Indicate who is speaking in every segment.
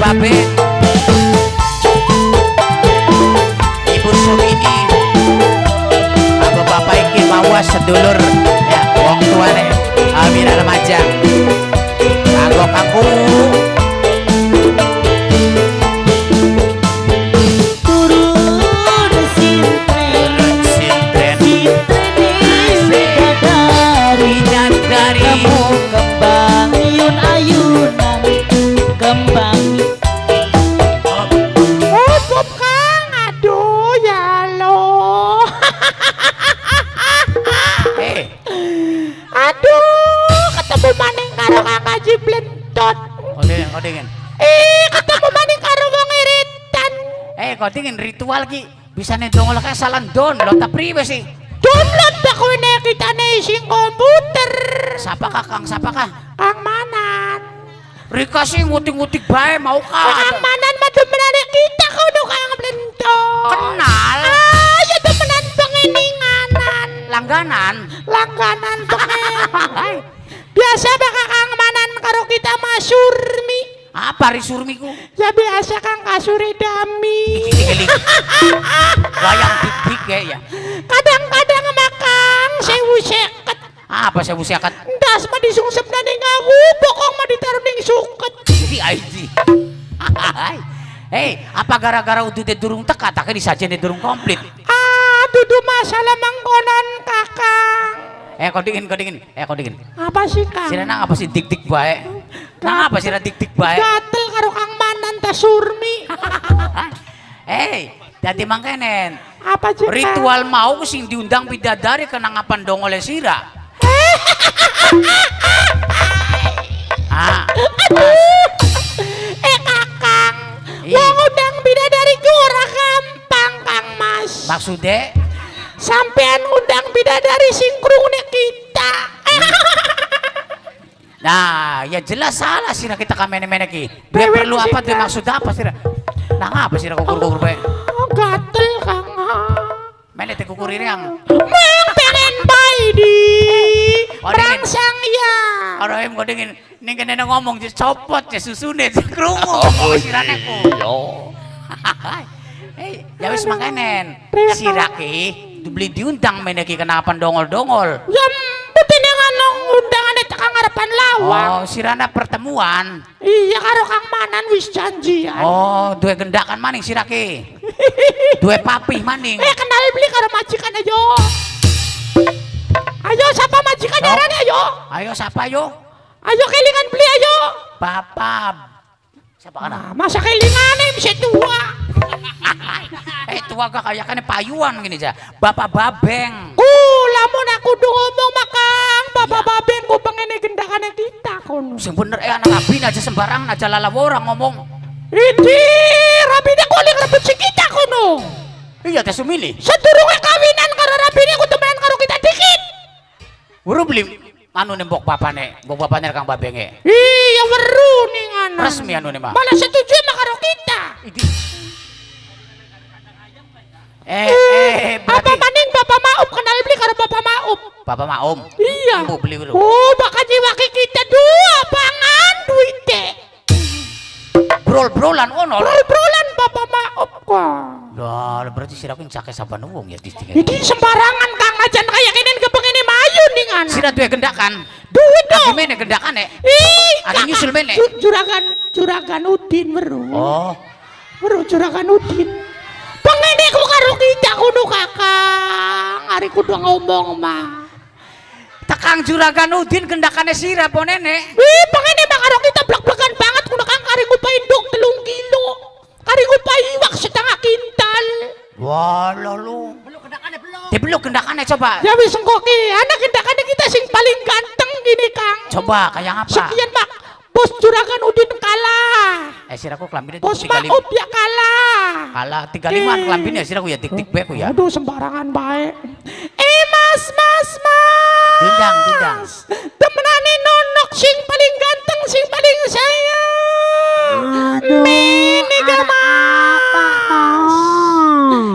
Speaker 1: Babeng, Ibu Sumini, Bapak bapak iki mawas sedulur ya, wong tuane Amira remaja. Kanggo kangku
Speaker 2: Turun sintren,
Speaker 1: sintren
Speaker 2: sintren bidadari,
Speaker 1: bidadari.
Speaker 2: Kamu kembang yun ayunan kembang.
Speaker 3: Oh, Kang, aduh ya Allah.
Speaker 1: Eh,
Speaker 3: Aduh, ketemu maning karo Kang Haji Blentot.
Speaker 1: Kodingen, kodingen.
Speaker 3: Eh, ketemu maning karo wong iritan.
Speaker 1: Eh, kodingen ritual ki bisa dongol kayak salah download ta priwe sih?
Speaker 3: Download ba ko na kita na ising komputer.
Speaker 1: Sapa kah Kang? Sapa kah?
Speaker 3: Kang Manan.
Speaker 1: Rika sih ngutik-ngutik bae mau kah?
Speaker 3: Kang Manan mah demenane kita kono Kang Blentot.
Speaker 1: Kenal.
Speaker 3: Ah, ya demenan pengeninganan.
Speaker 1: Langganan.
Speaker 3: Langganan pengen. Biasa baka Kang Manan karo kita Masurmi.
Speaker 1: Apa risurmiku?
Speaker 3: Ya biasa Kang kasure dami.
Speaker 1: Iki wayang dik-dik ya ya.
Speaker 3: Kadang-kadang makang 1050.
Speaker 1: Apa 1050?
Speaker 3: Ndas mah disungsep na ning aku, bokong mah ditaruh ning suket.
Speaker 1: Jadi ID. Hei, apa gara-gara udute durung teka tak disajene durung komplit?
Speaker 3: Ah, dudu masalah mangkonon Kakang.
Speaker 1: Eh, kodingin, kodingin. Eh, kodingin.
Speaker 3: Apa sih Kang?
Speaker 1: Sira nang apa sih dik-dik bae? Nang apa sira dik-dik bae?
Speaker 3: Gatel karo Kang Manan ta Surmi.
Speaker 1: Hei, dadi mangkenen.
Speaker 3: Apa sih Kang?
Speaker 1: Ritual mau sing diundang bidadari kena ngapan dongole sira. Ah,
Speaker 3: Eh Kakang,
Speaker 1: Iya.
Speaker 3: wong undang bidadari ku ora gampang Kang Mas.
Speaker 1: Maksudnya
Speaker 3: Sampean undang bidadari sing krungune kita.
Speaker 1: Nah, ya jelas salah sih kita kamene-mene ki. Dia
Speaker 3: Dewe
Speaker 1: perlu apa
Speaker 3: sih,
Speaker 1: dia
Speaker 3: Kang.
Speaker 1: Maksud apa sih? Nah, apa sih kukur-kukur bae?
Speaker 3: Oh, gatel Kang.
Speaker 1: Mene te kukur yang.
Speaker 3: Mang pengen bae di.
Speaker 1: Oh, dingin.
Speaker 3: Merangsang ya.
Speaker 1: Ora em kodingin ning kene ngomong copot ya susune krungu ngomong sirane ku. Hei, ya wis makanen.
Speaker 3: Priwe, Kang?
Speaker 1: Sirake beli diundang mene ki kenapa dongol-dongol.
Speaker 3: Ya putine ngono undangane tekan ngarepan lawang.
Speaker 1: Oh, sirana pertemuan.
Speaker 3: Iya karo Kang Manan wis janjian.
Speaker 1: Oh, duwe gendakan maning sirake. Duwe papih maning.
Speaker 3: Eh kenal beli karo majikan ayo. Ayo siapa majikan
Speaker 1: Sok.
Speaker 3: arane ayo.
Speaker 1: Ayo siapa yo?
Speaker 3: Ayo kelingan beli ayo.
Speaker 1: Bapak. Siapa kana?
Speaker 3: Ah, masa kelingane bisa tua.
Speaker 1: Eh tua gak kayak kan payuan gini aja. Bapak Babeng.
Speaker 3: Ku lamun aku kudu ngomong makang Bapak
Speaker 1: Iya.
Speaker 3: Babeng ku pengen gendakane kita kono.
Speaker 1: Sing bener anak rabin aja sembarangan aja lalawora ngomong.
Speaker 3: Idi rabine ku oleh ngerebut si kita kono.
Speaker 1: Iya teh sumili.
Speaker 3: Sedurunge kawinan karo rabine ku temenan karo kita dikit.
Speaker 1: Weru beli anu nembok bapane, mbok bapane Kang Babenge.
Speaker 3: Iya weru ning anak.
Speaker 1: Resmi anu mah.
Speaker 3: Malah setuju mah karo kita.
Speaker 1: Idi. Eh, eh,
Speaker 3: Apa
Speaker 1: berarti
Speaker 3: maning Bapak Maum kenal beli karo Bapak Maum.
Speaker 1: Bapak Maum.
Speaker 3: Iya.
Speaker 1: Bu beli weru.
Speaker 3: Oh, bakal jiwaki kita dua pangan duite.
Speaker 1: Brol-brolan ono.
Speaker 3: Brol-brolan Bapak Maum kok.
Speaker 1: Lah, berarti sira ku cake saban wong ya distinge.
Speaker 3: Ini sembarangan Kang ajan kaya kene kepengine mayu ning anak.
Speaker 1: Sira duwe gendakan.
Speaker 3: Duit dong.
Speaker 1: Lagi mene gendakane.
Speaker 3: Ih,
Speaker 1: Ada nyusul mene.
Speaker 3: Juragan Juragan Udin weru.
Speaker 1: Oh,
Speaker 3: Weru Juragan Udin. Pengene ku karo kita kudu Kakang. Ari kudu ngomong mah.
Speaker 1: Tekang Juragan Udin gendakane sira po nenek.
Speaker 3: Ih, pengene mah karo kita blek-blekan banget kudu Kang kari ngupai nduk 3 kilo. Kari ngupai iwak setengah kintal.
Speaker 1: Wah, lu. Belum gendakane belum. Belum gendakane coba.
Speaker 3: Ya wis engko ki, anak gendakane kita sing paling ganteng gini Kang.
Speaker 1: Coba kayak apa?
Speaker 3: Sekian mak Bos Juragan Udin kalah.
Speaker 1: Eh siraku kelambine
Speaker 3: Bos
Speaker 1: 35.
Speaker 3: Maub ya kalah.
Speaker 1: Kalah 35 kelambine siraku ya tik-tik bae ku ya.
Speaker 3: Aduh sembarangan bae. Eh mas mas mas.
Speaker 1: Dindang, dindang.
Speaker 3: Temenane nonok sing paling ganteng sing paling sayang. Mene ga mas.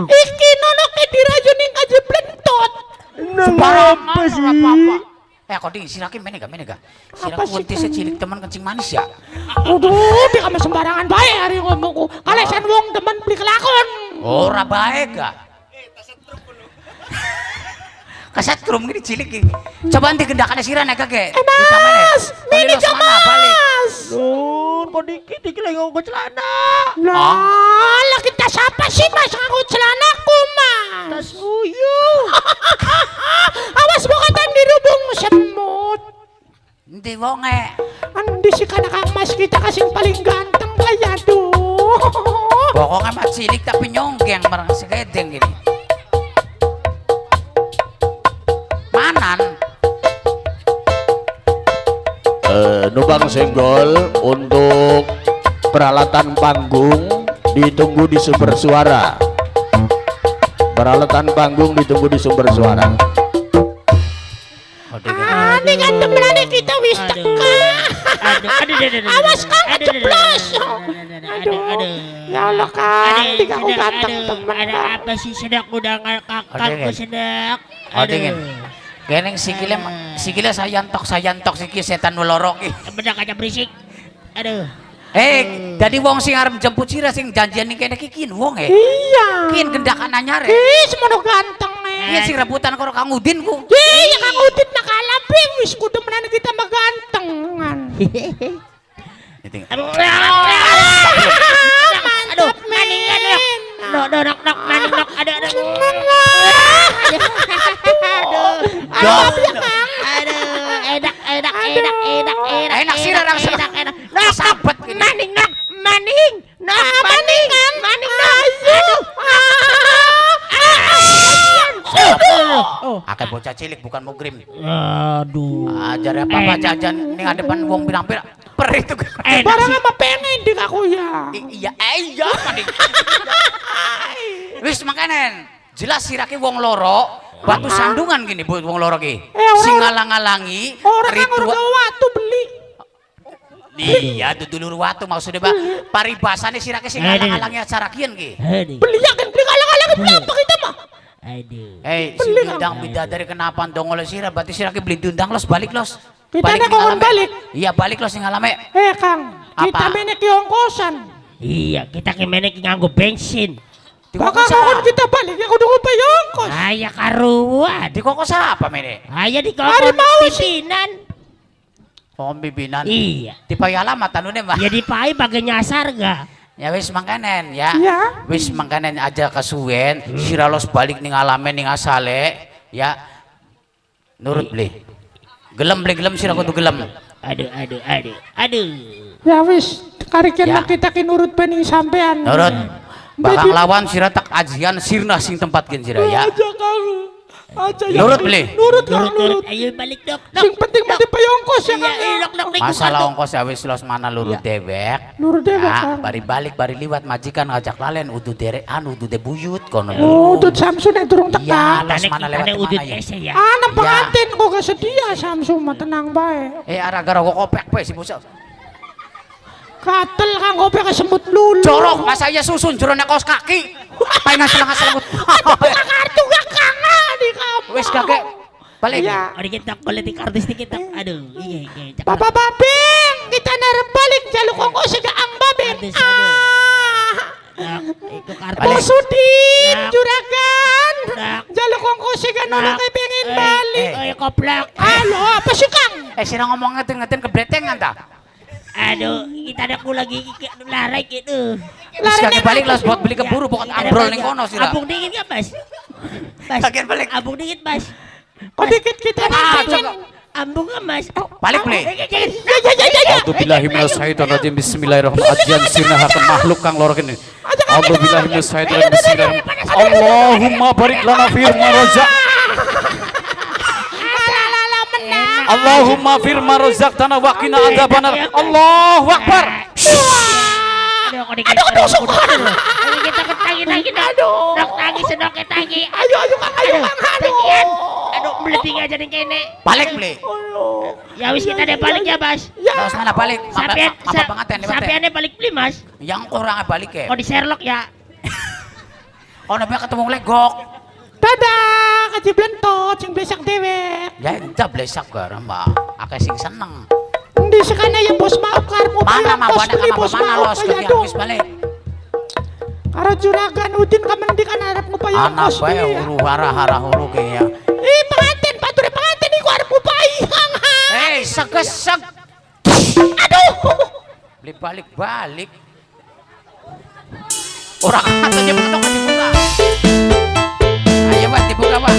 Speaker 3: Iki nonoke dirayu ning Kaji Blentot.
Speaker 1: Sembarangan
Speaker 4: Apa sih?
Speaker 1: ora apa-apa. Eh, kok ding sirake mene ga mene ga.
Speaker 3: Apa
Speaker 1: Siraku
Speaker 3: sih,
Speaker 1: wetise
Speaker 3: Kang?
Speaker 1: cilik temen kencing manis ya.
Speaker 3: Aduh, di kamu sembarangan bae hari ngomongku. Kalesan wong demen beli kelakon.
Speaker 1: Ora bae ga. Kesetrum gini cilik iki. Coba nanti gendakane sira nek kage.
Speaker 3: Eh mas, mene
Speaker 1: Los
Speaker 3: ga
Speaker 1: mana balik.
Speaker 3: mas.
Speaker 4: Lur, kok dikit iki lagi nganggo celana.
Speaker 3: Lah, lah kita siapa sih mas nganggo celanaku mas?
Speaker 4: Tas uyuh.
Speaker 3: Awas bukan dirubung semut.
Speaker 1: Endi wonge?
Speaker 3: Andi si kana kang mas kita kasing paling ganteng kaya tuh.
Speaker 1: Pokoknya mah cilik tapi nyonggeng bareng segedeng gini. Manan.
Speaker 4: Numpang senggol untuk peralatan panggung ditunggu di sumber suara. Peralatan panggung ditunggu di sumber suara.
Speaker 3: Ah, ini kan temenane kita wis teka.
Speaker 5: Aduh, aduh, aduh, aduh,
Speaker 3: Awas Kang
Speaker 5: aduh, aduh,
Speaker 3: keceplos.
Speaker 5: aduh,
Speaker 3: Aduh.
Speaker 5: aduh.
Speaker 3: Ya Allah Kang,
Speaker 5: Aduh,
Speaker 3: tiga aku
Speaker 5: sedek,
Speaker 3: ganteng
Speaker 5: aduh,
Speaker 3: temen
Speaker 5: Ada
Speaker 3: Kang.
Speaker 5: apa sih sedek udah kakakku
Speaker 1: Aduh,
Speaker 5: sedek.
Speaker 1: Oh, dingin. Geneng sikile sikile sayantok sikile setan loro ki.
Speaker 5: Bener kaca berisik. Aduh.
Speaker 1: Eh, dadi wong sing arep jemput sira sing janjian ning kene iki kin wong e.
Speaker 3: Iya.
Speaker 1: Kin gendakan anyar e.
Speaker 3: Ih, semono ganteng eh.
Speaker 1: Iya sing rebutan karo Kang Udin ku.
Speaker 3: Iya, Kang Udin makalah wis kudu menan kita mah gantengan.
Speaker 5: Aduh,
Speaker 3: Mantap,
Speaker 5: maning aduh.
Speaker 3: men.
Speaker 5: Dok, dok, dok, dok, maning dok, aduh, aduh.
Speaker 3: Aduh.
Speaker 1: Dok.
Speaker 3: Aduh, ya, Kang.
Speaker 5: Aduh, enak, enak, enak, enak, enak.
Speaker 1: Enak sira langsung.
Speaker 5: Enak, enak. Nok, nok,
Speaker 1: Sabet gini.
Speaker 5: maning nok, maning, nok,
Speaker 3: Ah,
Speaker 5: maning,
Speaker 3: Kang.
Speaker 5: maning nok.
Speaker 3: Aduh.
Speaker 5: Oh.
Speaker 1: Akeh bocah cilik bukan mugrim.
Speaker 5: Aduh.
Speaker 1: Ajar apa apa jajan ning adepan wong pirang-pirang. Per itu.
Speaker 5: Enak
Speaker 3: Barang
Speaker 5: sih.
Speaker 3: apa pengen dik aku ya.
Speaker 1: Iya, iya maning. Wis makanen. Jelas sirake wong loro, batu sandungan gini buat wong loro ki.
Speaker 3: Eh,
Speaker 1: Sing ngalang-alangi
Speaker 3: Orang kang ora
Speaker 1: ritual.
Speaker 3: watu beli.
Speaker 1: Iya, dulur watu maksudnya Pak. Paribasane sirake sing ngalang-alangi acara kian ki.
Speaker 5: Aduh.
Speaker 3: Beli yakin beli kalang-kalang beli apa kita mah?
Speaker 5: Aduh.
Speaker 1: Eh, sing diundang bidadari kenapa dongol sira berarti sirake beli diundang los balik los.
Speaker 3: Kita
Speaker 1: Balik
Speaker 3: nek
Speaker 1: ning
Speaker 3: kokon
Speaker 1: alame.
Speaker 3: balik.
Speaker 1: Iya, balik los ning alame.
Speaker 3: Eh Kang, kita
Speaker 1: Apa?
Speaker 3: menek ki ongkosan.
Speaker 5: Iya, kita kemana ki nganggo bensin.
Speaker 3: Bakal kokon kita balik ya kudu ngupaya ongkos.
Speaker 5: Aya karuan.
Speaker 1: Dikoko siapa mene?
Speaker 5: Aya di
Speaker 3: Hari
Speaker 5: kokon
Speaker 3: mau sih.
Speaker 5: pimpinan.
Speaker 1: Oh, pimpinan.
Speaker 5: Iya.
Speaker 1: Dipai alamat anune, Mbak.
Speaker 5: Ya dipai bagai nyasar ga?
Speaker 1: Ya wis mangkanen ya.
Speaker 3: Iya.
Speaker 1: Wis mangkanen aja kesuwen, sira los balik ning alame ning asale ya. Nurut beli. Gelem beli gelem sira kudu gelem.
Speaker 5: Aduh, aduh, aduh, aduh.
Speaker 3: Ya wis, karikian
Speaker 1: Ya.
Speaker 3: mah kita ki nurut bening sampean.
Speaker 1: Nurut. Bakal lawan sira tak ajian sirna sing tempat gen sira ya.
Speaker 3: Aja Kang. Aja ya.
Speaker 1: Nurut beli.
Speaker 3: Nurut Kang,
Speaker 5: Nurut, nurut.
Speaker 3: nurut.
Speaker 5: Ayo balik dok, dok.
Speaker 3: Sing penting mati payongkos ya
Speaker 5: Iya,
Speaker 3: Kang.
Speaker 5: iya, dok, dok, dok.
Speaker 1: Masalah ongkos ya wis los mana lurut dewek.
Speaker 3: Nurut dewek,
Speaker 1: Ya,
Speaker 3: Kang.
Speaker 1: bari balik bari liwat majikan ngajak lalen udu derek anu udu de buyut kono.
Speaker 3: Oh, Udut Samsun nek durung
Speaker 1: Iya,
Speaker 3: teka.
Speaker 1: los mana lewat
Speaker 5: udut
Speaker 1: mana ya.
Speaker 5: ese ya.
Speaker 3: Ah, nang
Speaker 1: Iya.
Speaker 3: pengantin kok gak sedia Samsun mah tenang bae.
Speaker 1: Eh ara gara kopek pe si bocah.
Speaker 3: Katel Kang kopek kesemut lulu.
Speaker 1: Jorok masa iya susun jero nek kaos kaki. Paling ngaselang-ngaselang.
Speaker 3: Buka kartu gak Kang ah, di kamu.
Speaker 1: Wis kakek balik.
Speaker 3: Iya.
Speaker 5: Oh, dikit dok, boleh di kartu sedikit dok. Aduh, iya, iya. cakep.
Speaker 3: Bapak Babeng, kita narep balik jaluk ongkos sega ang Babeng.
Speaker 5: Kartu, aduh.
Speaker 3: Ah.
Speaker 5: Dok, itu kartu.
Speaker 1: Balik.
Speaker 3: Bosudin,
Speaker 5: Nak.
Speaker 3: juragan.
Speaker 5: Nak.
Speaker 3: Jaluk ongkos sega nolak
Speaker 5: Nak.
Speaker 3: pengen
Speaker 5: Eh,
Speaker 3: balik.
Speaker 5: Eh, koplak.
Speaker 3: Halo, apa sih Kang?
Speaker 1: Eh sira ngomong ngeten-ngeten kebletengan ta.
Speaker 5: Aduh, kita ada aku lagi larai gitu.
Speaker 1: Wis kakek balik los buat beli keburu pokok
Speaker 5: Kita ada
Speaker 1: ambrol
Speaker 5: balik.
Speaker 1: ning kono sira.
Speaker 5: Abung dingin gak, Mas? Mas.
Speaker 1: Kakek balik.
Speaker 5: Abung dingin, Mas.
Speaker 3: Kok dikit kita
Speaker 1: Ah,
Speaker 3: pengen.
Speaker 1: cok.
Speaker 5: Ambung gak, Mas?
Speaker 1: Balik beli.
Speaker 5: Eh, jangan.
Speaker 3: Ya ya ya ya ya.
Speaker 6: A'udzubillahi minasyaitonirrajim. Bismillahirrahmanirrahim. Ajian sirna makhluk kang loro kene. A'udzubillahi minasyaitonirrajim. Bismillahirrahmanirrahim. Allahumma barik lana fi ma razaq.
Speaker 3: Alalala menang.
Speaker 6: Allahumma firma razaqtana wa qina adzabannar. Allahu akbar.
Speaker 5: Aduh, kok dikit. Aduh, aduh, aduh. Kita ketangi lagi, dok.
Speaker 3: Aduh.
Speaker 5: Dok, tangi, sedok, tangi.
Speaker 3: Ayo ayo Kang, ayo Kang, aduh.
Speaker 5: Aduh, meleting aja nih kene.
Speaker 1: Balik beli.
Speaker 5: Ya wis kita deh balik ya, Mas.
Speaker 3: Ya.
Speaker 1: Los mana balik?
Speaker 5: Sampean
Speaker 1: Apa penganten lewat.
Speaker 5: Sampeannya balik beli, Mas.
Speaker 1: Yang kurang balik ya.
Speaker 5: Kok di Sherlock ya?
Speaker 1: Ono bae ketemu legok.
Speaker 3: Dadah. aja blentot sing blesak dewek.
Speaker 1: Ya entah blesak bareng, Mbak. Akeh sing seneng.
Speaker 3: Endi sekana ya bos mau karmu
Speaker 1: Mana
Speaker 3: bayang
Speaker 1: mah
Speaker 3: kos
Speaker 1: mana
Speaker 3: beli
Speaker 1: mah
Speaker 3: bos
Speaker 1: mana
Speaker 3: mau
Speaker 1: los
Speaker 3: kaya
Speaker 1: kaya
Speaker 3: dong.
Speaker 1: wis balik.
Speaker 3: Karo juragan Udin kamendi kan arep ngupaya
Speaker 1: Anak
Speaker 3: kos
Speaker 1: bae
Speaker 3: beli.
Speaker 1: huru hara hara huru kaya.
Speaker 3: Ih pengantin pature pengantin iku arep ngupai. Hang hang.
Speaker 1: Eh, segesek.
Speaker 3: Aduh.
Speaker 1: Beli balik-balik. Ora katanya patok dibuka. Ayo, Pak, dibuka, Pak.